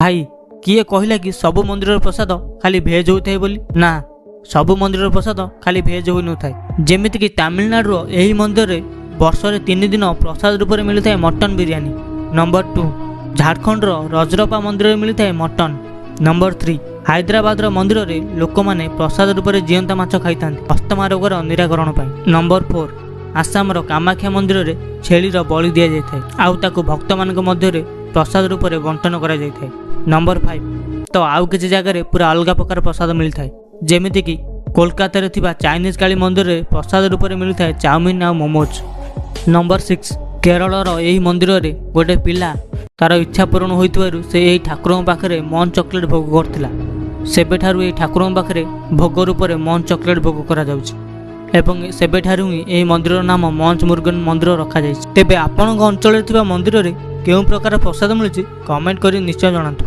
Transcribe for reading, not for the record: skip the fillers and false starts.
ଭାଇ, କିଏ କହିଲା କି ସବୁ ମନ୍ଦିରର ପ୍ରସାଦ ଖାଲି ଭେଜ୍ ହୋଇଥାଏ ବୋଲି? ନା, ସବୁ ମନ୍ଦିରର ପ୍ରସାଦ ଖାଲି ଭେଜ୍ ହୋଇନଥାଏ। ଯେମିତିକି ତାମିଲନାଡୁର ଏହି ମନ୍ଦିରରେ ବର୍ଷରେ 3 ଦିନ ପ୍ରସାଦ ରୂପରେ ମିଳିଥାଏ ମଟନ୍ ବିରିୟାନୀ। ନମ୍ବର 2, ଝାଡ଼ଖଣ୍ଡର ରଜରପା ମନ୍ଦିରରେ ମିଳିଥାଏ ମଟନ୍। ନମ୍ବର 3, ହାଇଦ୍ରାବାଦର ମନ୍ଦିରରେ ଲୋକମାନେ ପ୍ରସାଦ ରୂପରେ ଜିଅନ୍ତା ମାଛ ଖାଇଥାନ୍ତି ଅସ୍ତମା ରୋଗର ନିରାକରଣ ପାଇଁ। ନମ୍ବର 4, ଆସାମର କାମାକ୍ଷା ମନ୍ଦିରରେ ଛେଳିର ବଳି ଦିଆଯାଇଥାଏ ଆଉ ତାକୁ ଭକ୍ତମାନଙ୍କ ମଧ୍ୟରେ ପ୍ରସାଦ ରୂପରେ ବଣ୍ଟନ କରାଯାଇଥାଏ। ନମ୍ବର 5, ତ ଆଉ କିଛି ଜାଗାରେ ପୁରା ଅଲଗା ପ୍ରକାର ପ୍ରସାଦ ମିଳିଥାଏ। ଯେମିତିକି କୋଲକାତାରେ ଥିବା ଚାଇନିଜ୍ କାଳୀ ମନ୍ଦିରରେ ପ୍ରସାଦ ରୂପରେ ମିଳିଥାଏ ଚାଉମିନ୍ ଆଉ ମୋମୋଜ୍। ନମ୍ବର 6, କେରଳର ଏହି ମନ୍ଦିରରେ ଗୋଟେ ପିଲା ତାର ଇଚ୍ଛା ପୂରଣ ହୋଇଥିବାରୁ ସେ ଏହି ଠାକୁରଙ୍କ ପାଖରେ ମଞ୍ଚ ଚକୋଲେଟ୍ ଭୋଗ କରିଥିଲା। ସେବେଠାରୁ ଏହି ଠାକୁରଙ୍କ ପାଖରେ ଭୋଗ ରୂପରେ ମଞ୍ଚ ଚକୋଲେଟ୍ ଭୋଗ କରାଯାଉଛି ଏବଂ ସେବେଠାରୁ ହିଁ ଏହି ମନ୍ଦିରର ନାମ ମଞ୍ଚ ମୁରୁଗନ ମନ୍ଦିର ରଖାଯାଇଛି। ତେବେ ଆପଣଙ୍କ ଅଞ୍ଚଳରେ ଥିବା ମନ୍ଦିରରେ କେଉଁ ପ୍ରକାର ପ୍ରସାଦ ମିଳୁଛି, କମେଣ୍ଟ କରି ନିଶ୍ଚୟ ଜଣାନ୍ତୁ।